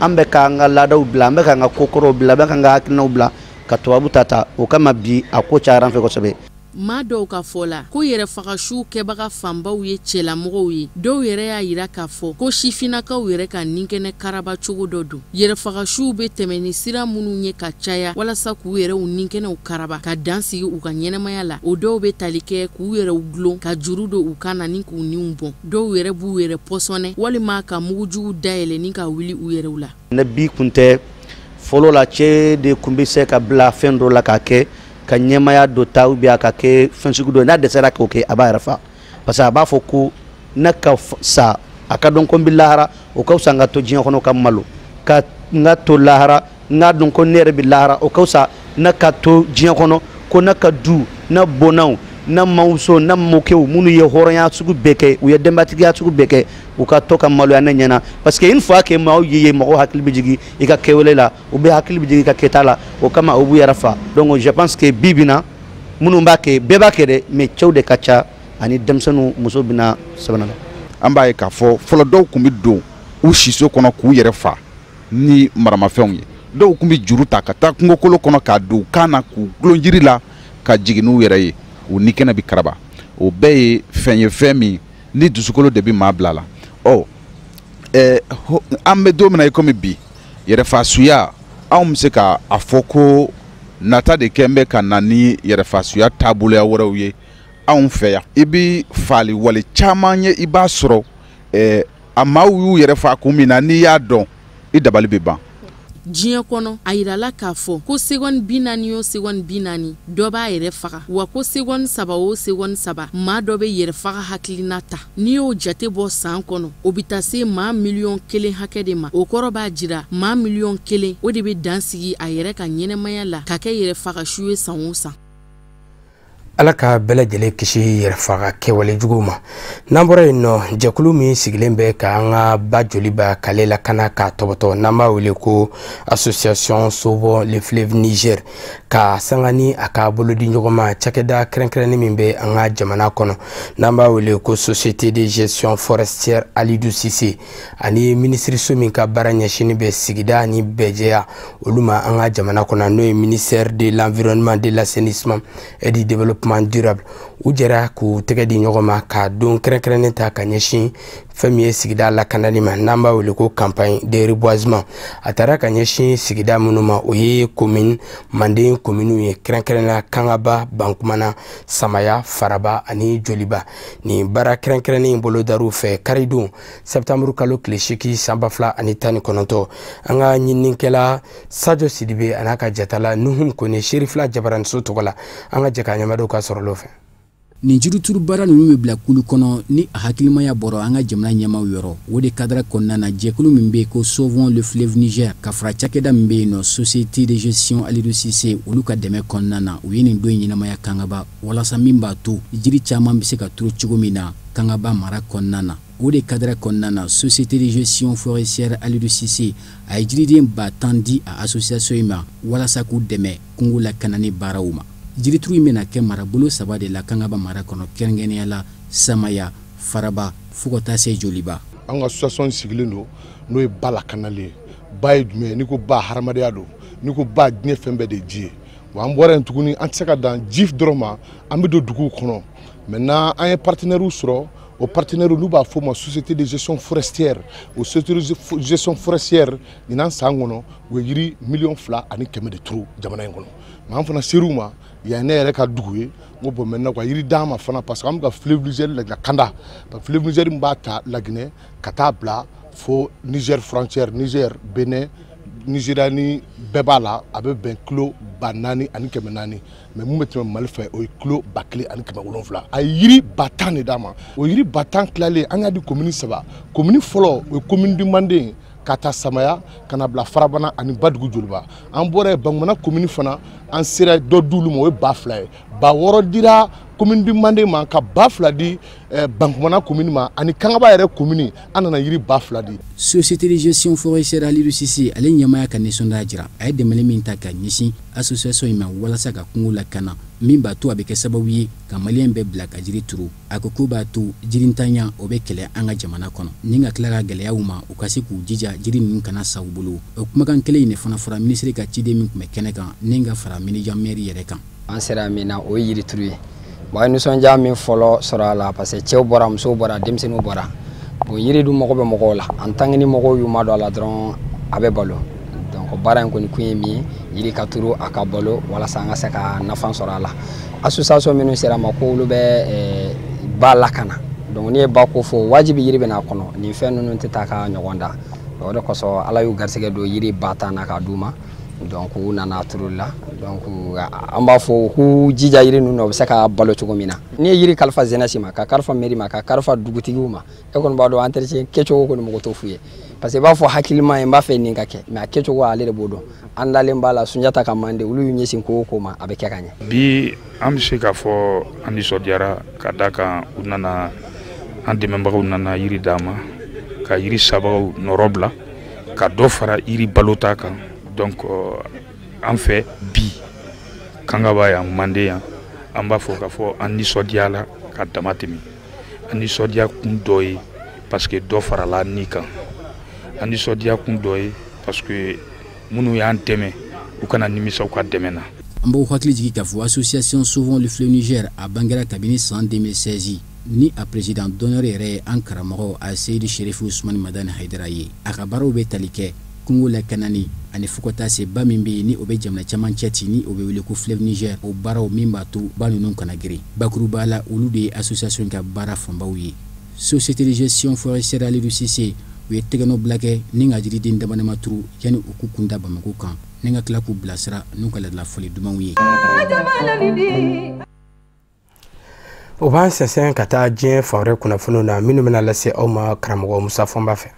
an bɛ k'an ka laadaw bila, an bɛ k'an ka kokɔrɔw bila, an bɛ k'an ka hakilinaw bila ka tubabu ta ta. O kama bi a ko cayara an fɛ kosɛbɛ. Maa dɔw ka fɔ la ko yɛrɛfagasiw kɛbaga fanbaw ye cɛlamɔgɔw ye. Dɔw yɛrɛ y'a yira k'a fɔ ko sifinnakaw yɛrɛ ka ninkɛnɛ karaba cogo dɔ don. Yɛrɛfagasiw bɛ tɛmɛ ni sira minnu ye ka caya walasa k'u yɛrɛw ninkɛnɛw karaba ka dan sigi u ka ɲɛnamaya la, o dɔw bɛ tali kɛ k'u yɛrɛw gulon ka juru don u kan na ni k'u niw bɔn. Dɔw yɛrɛ b'u yɛrɛ pɔsɔnɛ walima ka mugujugu dayɛlɛ ni ka wuli u yɛrɛw la. Ne bi kun tɛ. Fɔlɔ la, cɛ de kun bɛ se ka bila fɛn dɔ la k'a kɛ ka ɲɛmaya dɔ ta, ou bien a ka kɛ fɛn sugu dɔ ye. N'a dɛsɛra k'o kɛ, a b'a yɛrɛ fa, parce que a b'a fɔ ko ne ka sa, a ka dɔn ko n bɛ lahara, o ka fisa n ka to diɲɛ kɔnɔ ka malo. Ka n ka to lahara, n k'a dɔn ko ne yɛrɛ bɛ lahara, o ka fisa ne ka to diɲɛ kɔnɔ ko ne ka du ne bɔnnaw ne mamuso ne mɔkɛw minnu ye hɔrɔnya sugu bɛɛ kɛ, u ye denbatigiya sugu bɛɛ kɛ, u ka to ka maloya ne ɲɛna. Parce que une fois que maaw ye, mɔgɔw hakili bɛ jigin i ka kɛwale la, u bɛ hakili bɛ jigin i ka kɛta la. O kama u b'u yɛrɛ fa. Donc je pense que bi bi na, minnu b'a kɛ, bɛɛ b'a kɛ dɛ, mais cɛw de ka ca. Ani denmisɛnninw, muso bɛna sabanan la. An b'a ye k'a fɔ fɔlɔ dɔw tun bɛ don u siso kɔnɔ k'u yɛrɛ fa ni maramafɛnw ye, dɔw tun bɛ juru ta ka taa kungokolo kɔnɔ k'a don u kan na k'u gulon jiri la ka jigin n'u yɛrɛ ye, u ni kɛnɛ bɛ karaba. O bɛɛ ye fɛn ye, fɛn min ni dusukolo de bɛ maa bila la. Ɔ an bɛ don min na i komi bi, yɛrɛfasuya, anw bɛ se ka a fɔ ko nata de kɛ bɛ ka na ni yɛrɛfasuya taaboloya wɛrɛw ye anw fɛ yan. I bɛ faali wale caman ye, i b'a sɔrɔ a maaw y'u yɛrɛ fa kun min na, n'i y'a dɔn i dabali bɛ ban. Diɲɛ kɔnɔ, a yirala k'a fɔ ko seconde 40 o seconde 40 dɔ b'a yɛrɛ faga, wa ko seconde 3 o seconde 3 maa dɔ bɛ yɛrɛ faga hakilina ta. N'i y'o jate bɔ san kɔnɔ, o bɛ taa se maa 1 miliyɔn hakɛ de ma. O kɔrɔ b'a jira maa 1 miliyɔn o de bɛ dan sigi a yɛrɛ ka ɲɛnɛmaya la ka kɛ yɛrɛ faga su ye san o san. Ala ka bɛɛ lajɛlen kisi yɛrɛfaga kɛwale juguw ma. N'an bɔra yen nɔ, jɛkulu min sigilen bɛ ka an ka ba Joliba k'ale lakana k'a tɔbɔtɔ, n'an b'a wele ko Association Sauvons le Fleuve Niger, ka sanga ni a ka bolodi ɲɔgɔnma cakɛda kɛrɛnkɛrɛnnen min bɛ an ka jamana kɔnɔ, n'an b'a wele ko Société de gestion forestière Alidou Cissé, ani minisiriso min ka baara ɲɛsinnen bɛ sigida ni bɛɛjɛya olu ma an ka jamana kɔnɔ, n'o ye ministère de l'Environnement, de l'Assainissement et du Développement durable, u jɛra k'u tɛgɛ di ɲɔgɔn ma ka don kɛrɛnkɛrɛnnen ta ka ɲɛsin fɛn min ye sigida lakanali ma, n'an b'a wele ko campagne de reboisement. A taara ka ɲɛsin sigida minnu ma, o ye commune manden communes ye, kɛrɛnkɛrɛnnenya Kangaba, Bankumana, Samaya, Faraba ani Joliba. Nin baara kɛrɛnkɛrɛnnen bolodar'u fɛ karidon septembre kalo tile 8 san 2019. An ka ɲininikɛla Sadio Sidibe a n'a ka jatala Nuhum Kone Serifila Jabaraniso tɔgɔ la, an ka jɛ k'a ɲɛmadon ka sɔrɔ fɛ. Nin jirituru baara ninnu bɛ bila kulu kɔnɔ ni a hakilimaya bɔra an ka jamana ɲɛmaaw yɔrɔ. O de cadre kɔnɔna na, jɛkulu min bɛ yen ko Sauvons le Fleuve Niger, ka fara cakɛda min bɛ yen nɔ Société de gestion Alidou Cissé, olu ka dɛmɛ kɔnɔna na, u ye nin don in ɲɛnamaya Kangaba, walasa min b'a to jiri caman bɛ se ka turu cogo min na Kangaba mara kɔnɔna na. O de cadre kɔnɔna na, Société de gestion forestière Alidou Cissé a ye jiriden 10 000 di a association in ma walasa k'u dɛmɛ kungo lakanani baaraw ma. Jirituru in bɛna kɛ marabolo 3 de la Kangaba mara kɔnɔ, kɛrɛnkɛrɛnnenya la Samaya, Faraba fo ka taa se Joliba. An ka association sigilen don n'o ye ba lakanali ye. Ba ye jumɛn ye? N'i ko ba, hadamadenya don. N'i ko ba, diɲɛ fɛn bɛɛ de ye ji ye. Wa an bɔra yen tuguni, an tɛ se ka dan ji dɔrɔn ma, an bɛ don duguw kɔnɔ. Maintenant an ye partenaires sɔrɔ. O partenaire n'u b'a fɔ o ma Société de gestion forestière. O société de gestion forestière, ɲinan san kɔnɔ, u ye yiri 2,1 million de turu jamana in kɔnɔ. Mais an fana ser'u ma yan, ne yɛrɛ ka dugu ye, n ko bon, maintenant ka yiri d'an ma fana, parce que an bɛ ka fleuve Niger lakanda. Fleuve Niger min b'a ta Laginɛ ka taa bila fo Niger frontière, Niger, Benin, Nigéria ni bɛɛ b'a la, a bɛ bɛn kilo 4400. Mais mun bɛ tɛmɛ Mali fɛ, o ye kilo 1700. A ye yiri 10 000 de d'a ma. O yiri 10 000 tilalen, an y'a di commune 3. Commune fɔlɔ, o ye commune du Manden, ka taa Samaya ka na bila Farabana ani Badugu Joliba. An bɔra yen, Bankumana commune fana, an sera dɔ d'olu ma, o ye 2000 ye. 6000 dira commune du Manden ma, ka 2000 di Bankumana commune ma, ani Kangaba yɛrɛ commune, an nana yiri 2000 di. Société de gestion forestière Alidou Cissé, ale ɲɛmaaya ka nisɔndiya jira a ye dɛmɛli min ta ka ɲɛsin association in ma walasa ka kungo lakana, min b'a to a bɛ kɛ sababu ye ka maliyɛn bɛɛ bila ka jiri turu. A ko k'o b'a to jirintanya o bɛ kɛlɛ an ka jamana kɔnɔ, ni ka tila ka gɛlɛyaw ma u ka se k'u jija jiri ninnu kana sa u bolo. O kumakan kelen in de fana fɔra minisiri ka ciden min tun bɛ kɛnɛ kan, ni ka fara Minija maire yɛrɛ kan. An sera min na, o ye yirituru ye. Bon, an ye nisɔndiya min fɔlɔ sɔrɔ a la, parce que cɛw bɔra, musow bɔra, denmisɛnninw bɔra. Bon, yiri dun mago bɛ mɔgɔw la. En tant que ni mɔgɔw y'u ma don a la dɔrɔn, a bɛ balo. Donc baara in kɔni kun ye min ye, yiri ka turu, a ka balo, walasa an ka se ka nafa sɔrɔ a la. Association minnu sera ma ko olu bɛ ba lakana, donc n'i ye ba ko fɔ, wajibi yiri bɛ n'a kɔnɔ. Nin fɛn ninnu tɛ taa ka ɲɔgɔn da. O de kosɔn Ala y'u garisɛgɛ don yiri 10 000 na k'a d'u ma. Donc u nana turuli la. Donc an b'a fɔ u k'u jija yiri ninnu na, u bɛ se ka balo cogo min na. N'i ye yiri kalifa jeunesse ma, ka kalifa mairie ma, ka kalifa dugutigiw ma, e kɔni b'a dɔn entretien kɛcogo kɔni mɔgɔ t'o f'u ye, parce que i b'a fɔ hakilima ye n b'a fɛ nin ka kɛ, mais a kɛcogo ale de b'o dɔn. An dalen b'a la, Sunjata ka mande, olu y'u ɲɛsin ko o ko ma, a bɛ kɛ ka ɲɛ. Bi an bɛ se k'a fɔ an nisɔndiyara ka da kan u nana, an dɛmɛbagaw nana yiri d'an ma, ka yiri sabagaw nɔrɔ bila ka dɔ fara yiri balota kan. Donc an fɛ bi Kangaba yan, Manden yan, an b'a fɔ k'a fɔ an nisɔndiyala. ka dama tɛmɛ. An nisɔndiya kun dɔ ye parce que dɔ farala ni kan. An nisɔndiya kun dɔ ye parce que minnu y'an dɛmɛ, u kana nimisa u ka dɛmɛ na. An b'aw hakili jigin k'a fɔ association Sauvons le Fleuve Niger a bangera kabini san 2016, ni a président d'honneur yɛrɛ ye an karamɔgɔ a Seyidi Sherifu Usumani Madani Hayidara ye. A ka baaraw bɛ tali kɛ kungo lakanani ani fo ka taa se ba min bɛ yen, ni o bɛ jamana caman cɛ ci, ni o bɛ wele ko Fleuve Niger, o baaraw min b'a to ba ninnu kana girin. Bakuruba la, olu de ye association ka baara fanbaw ye. Société de gestion forestière Alidu Sise, u ye tɛgɛnɔ bila kɛ ni ka jiriden damadama turu yanni u k'u kunda Bamako kan, ni ka tila k'u bilasira n'u ka ladalafɔli dumanw ye. O b'an sɛnsɛn ka taa diɲɛ fan wɛrɛ kunnafoniw na minnu bɛna lase aw ma karamɔgɔ Musa Fɔnba fɛ.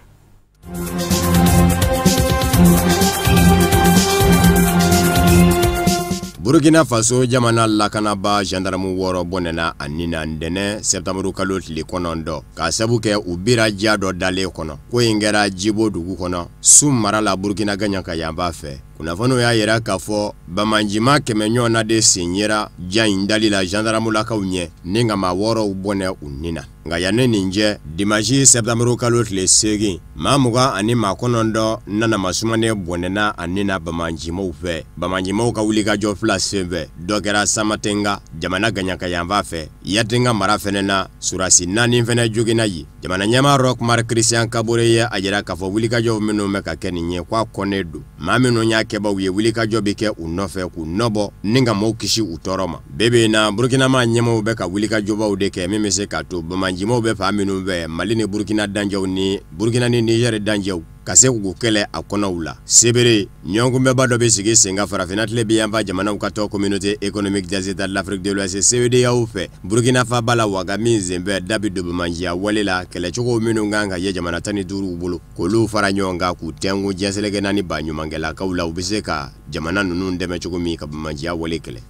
Burkina Faso jamana lakanaba gendarme 6 bɔnɛna a ni na ntɛnɛn sɛtanburu kalo tile 9, k'a sabu kɛ u bira ja dɔ dalen kɔnɔ. Ko in kɛra Jibo dugu kɔnɔ, Su mara la, Burkina gaɲaka yanfan fɛ. Kunnafoniw y'a yira k'a fɔ bamanjima 100 ɲɔgɔnna de sen yera ja in dali la gendarmelakaw ɲɛ, ni ka maa 6 bɔnɛ u ni na. Nka yanni nin cɛ, dimanche sɛtanburu kalo tile 8, maa 29 nana masumannen bɔnɛna a ni na bamanjimaw fɛ. Bamanjimaw ka wulikajɔ fila senfɛ, dɔ kɛra Samatenga jamana gaɲaka yanfan fɛ, Yatenga mara fɛnɛ na, surasi 4 fɛnɛ joginna yen. Jamana ɲɛmaa Roch Marc Christian Kabore ye a jira k'a fɔ wulikajɔw minnu bɛ ka kɛ nin ye, k'a kɔnnen don. Maa minnu y'a kɛbaw ye, wulikajɔ bɛ kɛ u nɔfɛ k'u nɔbɔ ni ka maaw kisi u tɔɔrɔ ma. Bebe na, Burkina maa ɲɛmaaw bɛ ka wulikajɔbaw de kɛ min bɛ se k'a to bamanjimaw bɛ fan minnu fɛ, Mali ni Burkina danjɛw ni Burkina ni Niger danjɛw, ka se k'u kɛlɛ a kɔnɔw la. Sebere ɲɔgɔnkunbɛnba dɔ bɛ sigi sen kan farafinna tile bi yanfan jamanaw ka tɔn communauté économique des états de l'Afrique de l'Ouest CEDEAO fɛ, Burkina faaba la Waga, min senfɛ da bɛ don bamanjiya wale la, kɛlɛcogo minnu kan ka ye jamana 15 bolo, k'olu fara ɲɔgɔn kan k'u tɛnku diɲɛ seleke naani baɲumankɛlakaw la, u bɛ se ka jamana ninnu dɛmɛ cogo min ka bamanjiya wale kɛlɛ.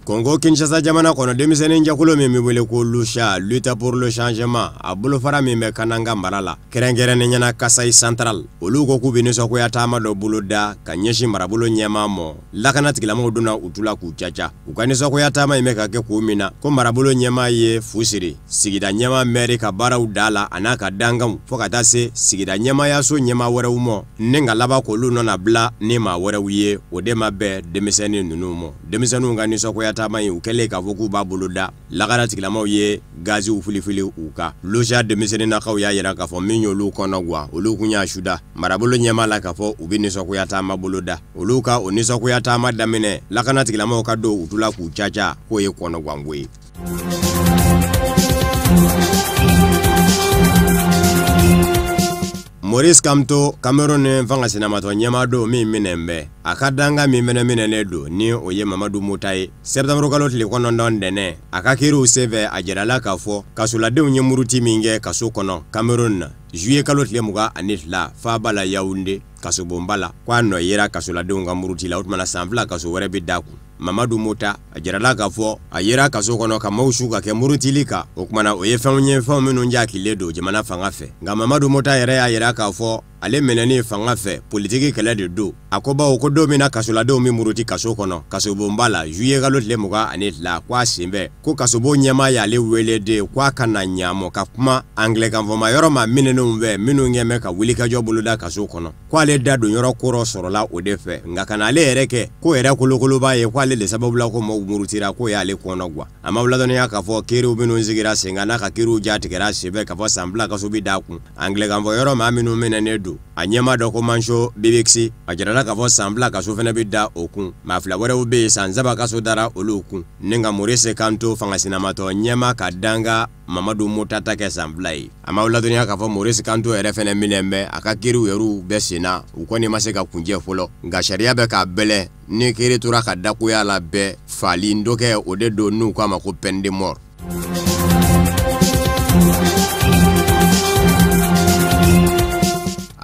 Congo Kinshasa jamana kɔnɔ, denmisɛnnin jɛkulu min bɛ wele ko Lucha, lutte pour le changement, a bolofara min bɛ Kananga mara la, kɛrɛnkɛrɛnnenya la Kasai Central, olu ko k'u bɛ nisɔngoya taama dɔ boloda ka ɲɛsin marabolo ɲɛmaa ma. Lakana tigilamɔgɔw donna u tu la k'u caca. U ka nisɔngoya taama in bɛ ka kɛ kun min na, ko marabolo ɲɛmaa ye fu siri sigida ɲɛmaa mɛri ka baaraw da la a n'a ka dankanw, fo ka taa se sigida ɲɛmaayaso ɲɛmaa wɛrɛw ma, ni ka laban k'olu nɔna bila ni maa wɛrɛw ye. O de ma bɛn denmisɛnnin ninnu ma. Denmisɛnninw ka nisɔngoya taama in, u kɛlen k'a fɔ k'u b'a boloda, lakana tigilamɔgɔw ye gaziw filifili u kan. Lucha denmisɛnninnakaw y'a yira k'a fɔ min y'olu kɔnɔ guwan, olu kun y'a suda marabolo ɲɛmaa la k'a fɔ u bɛ nisɔngoya taama boloda. Olu ka o nisɔngoya taama daminɛ, lakana tigilamɔgɔw ka don u tu la k'u caca, k'o ye kɔnɔguwanko ye. Maurice Kamto, Cameroun fanga sinamatɔ ɲɛmaa don min minɛn bɛ a ka danga min fɛnɛ minɛnen don, ni o ye Mamadu Mota ye, sɛtanburu kalo tile 9 ntɛnɛn, a ka kiiriw senfɛ a jirala k'a fɔ kasoladenw ye muruti min kɛ kaso kɔnɔ Cameroun na juillet kalo tile 22 faaba la Yaoundé kasobonba la, k'a nɔ yera kasoladenw ka muruti la. O tuma na san 2 kaso wɛrɛ bɛ da kun. Mamadu Mota, a jirala k'a fɔ a yera kaso kɔnɔ ka maaw su ka kɛ murutili kan. O tuma na o ye fɛnw ye, fɛnw minnu jakilen don jamana fanga fɛ. Nka Mamadu Mota yɛrɛ y'a yira k'a fɔ ale minɛni fanga fɛ politiki kɛlɛ de don. A ko bawo ko don min na kasoladenw bɛ muruti kaso kɔnɔ kasobonba la juillet kalo tile 22, k'a senfɛ ko kasobon ɲɛmaa y'ale wele de k'a ka na ɲaamɔ ka kuma angilɛkan fɔma yɔrɔ ma minɛnenw fɛ minnu kɛn bɛ ka wulikajɔ boloda kaso kɔnɔ, k'ale da don yɔrɔ kɔrɔ sɔrɔla o de fɛ. Nka ka n'ale yɛrɛ kɛ ko yɛrɛ kolokoloba ye, k'ale de sababu la ko mɔgɔw murutira, k'o y'ale kɔnɔ guwan. A ma ladɔnniya k'a fɔ kiiriw minnu sigira sen kan n'a ka kiiriw ja tigɛra senfɛ k'a fɔ san 2 kaso bɛ d'a kun. Angilɛkan fɔ yɔrɔ maa minnu minɛnen don, a ɲɛmaa dɔ ko Manso Bibixi, a jirala k'a fɔ san 2 kaso fɛnɛ bɛ da o kun. Maa 2 wɛrɛw bɛ yen, san 3 kaso dara olu kun. Ni ka Maurice Kamto fanga sinamatɔ ɲɛmaa ka danga Mamadu Mota ta kɛ san 2 ye. A ma ladɔnniya k'a fɔ Maurice Kamto yɛrɛ fɛnɛ minɛn bɛ, a ka kiiriw yɛrɛw bɛ sen na, u kɔni ma se ka kunjɛ fɔlɔ. Nka sariya bɛ k'a bɛlɛn ni kiiri tora ka dakoya la bɛɛ fali dɔ kɛ, o de don n'u k'a ma ko peine de mort.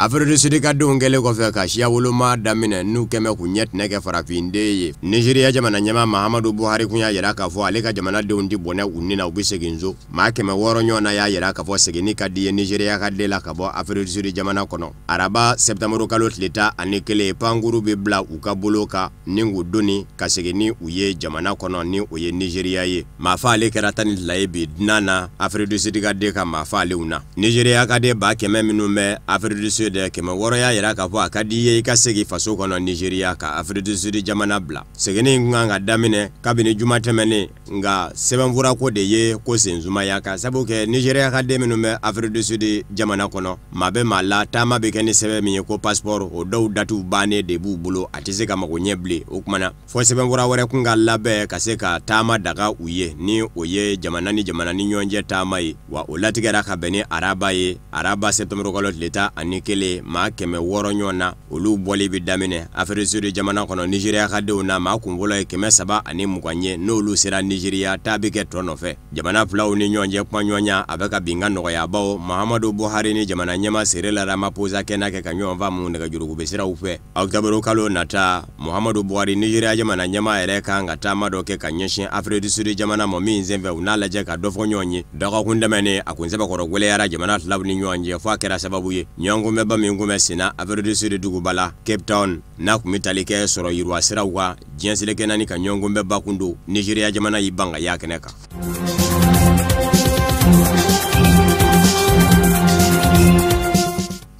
Afrique du Sud ka denw kɛlen kɔfɛ ka siya woloma daminɛ n'u kɛmɛ k'u ɲɛ tɛnɛ kɛ farafinden ye. Nigeria jamana ɲɛmaa Mahamadu Buhari kun y'a yira k'a fɔ ale ka jamanadenw ti bɔnɛ u ni na, u bɛ segin so. Maa 600 ɲɔgɔn na y'a yira k'a fɔ seginni ka di ye Nigeria ka den la ka bɔ Afrique du Sud jamana kɔnɔ. Araba septembre kalo tile 11 pankuru bɛ bila u ka bolo kan ni k'u doni ka segin ni u ye jamana kɔnɔ ni o ye Nigeria ye. Maa faale kɛra 12 ye bi dunan na Afrique du Sud ka den ka maa faalenw na. Nigeria ka den 100 000 minnu bɛ Afrique du Sud, 600 y'a yira k'a fɔ a ka di ye i ka segin faso kɔnɔ Nigeria ka Afrique du Sud jamana bila. Seginni in kun kan ka daminɛ kabini juma tɛmɛnen, nka sɛbɛnfurako de ye ko sensumaya ka sabu kɛ Nigeria ka den minnu bɛ Afrique du Sud jamana kɔnɔ, maa bɛ maa la taama bɛ kɛ ni sɛbɛn min ye ko passeport, o dɔw datiw bannen de b'u bolo, a tɛ se ka mago ɲɛ bilen. O kuma na fɔ sɛbɛnfura wɛrɛ kun ka labɛn ka se ka taama daga u ye, ni o ye jamana ni jamana ni ɲɔgɔn cɛ taama ye. Wa o latigɛra ka bɛn ni araba ye, araba septembre kalo tile 11, maa 600 ɲɔgɔn na olu bɔli bɛ daminɛ Afrique du Sud jamana kɔnɔ. Nigeria ka denw na maa kunfɔlɔ ye 320 ye, n'olu sera Nigeria taa bɛ kɛ tɔ nɔfɛ. Jamana filaw ni ɲɔgɔn cɛ kumaɲɔgɔnya a bɛ ka binkan nɔgɔya, bawo Mahamadu Buhari ni jamana ɲɛmaa Cyril Ramaphosa kɛnɛ kɛ ka ɲɔgɔn faamu nɛgɛjuruko bɛ siraw fɛ. Octobre kalo nata, Muhammadu Buhari Nigeria jamana ɲɛmaa yɛrɛ kan ka taama dɔ kɛ ka ɲɛsin Afrique du Sud jamana ma min senfɛ u n'a lajɛ ka dɔ fɔ ɲɔgɔn ye. Dɔgɔkun tɛmɛnen a kun sɛbɛkɔrɔ gwɛlɛyara jamana filaw ni ɲɔgɔn cɛ fo a kɛra sababu ye ɲɔgɔnkunbɛnba min kun bɛ senna Afrique du Sud duguba la Cape Town, n'a kun bɛ tali kɛ sɔrɔ yiriwa siraw kan diɲɛ seleke naani ka ɲɔgɔnkunbɛnba kun don, Nigeria jamana y'i ban ka y'a kɛnɛ kan.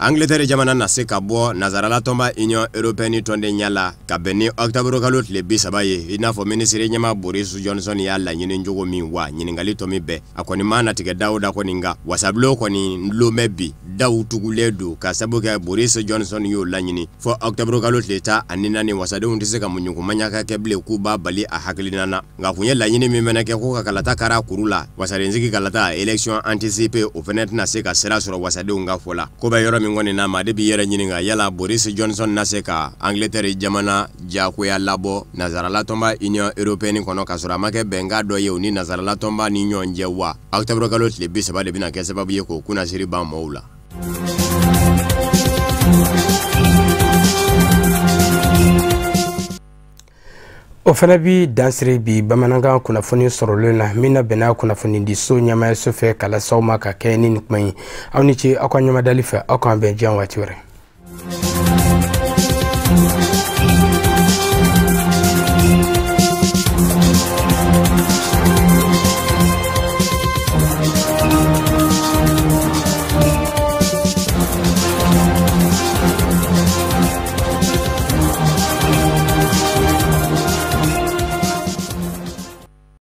Angleterre jamana na se ka bɔ nazarala tɔnba Union européenne tɔndenya la ka bɛn ni octobre kalo tile 30 ye, i n'a fɔ minisiri ɲɛmaa Boris Johnson y'a laɲini cogo min wa ɲininkali tɔ min bɛɛ a kɔni ma natigɛ daw da kɔni, nka wasabulon kɔni lomɛ bi daw tugulen don ka sabu kɛ Boris Johnson y'o laɲini fɔ octobre kalo tile 14 wasadenw tɛ se ka muɲukumaɲaka kɛ bilen k'u b'a bali a hakilina na. Nka kun ye laɲini min fɛnɛ kɛ ko ka kalata kara kuru la, wasadensigi kalata élection anticipée, o fɛnɛ tɛna se ka sira sɔrɔ wasadenw ka fɔ la. Ko bɛ yɔrɔ min kɔni na, maa de b'i yɛrɛ ɲininka yala Boris Johnson na se ka Angleterre jamana diyagoya labɔ nazarala tɔnba Union européenne kɔnɔ k'a sɔrɔ a ma kɛ bɛnkan dɔ ye u ni nazarala tɔnba ni ɲɔgɔn cɛ wa. Octobre kalo tile 30 de bɛna kɛ sababu ye k'o kunnasiri ban mɔɔw la. O fana bi dansiri bi bamanankan kunnafoni sɔrɔlen na min na bɛnna kunnafonidiso ɲɛmaayaso fɛ ka lase aw ma ka kɛ ni nin kuma ye. Aw ni ce aw ka ɲɛmadali fɛ, aw k'an bɛn diɲɛ waati wɛrɛ.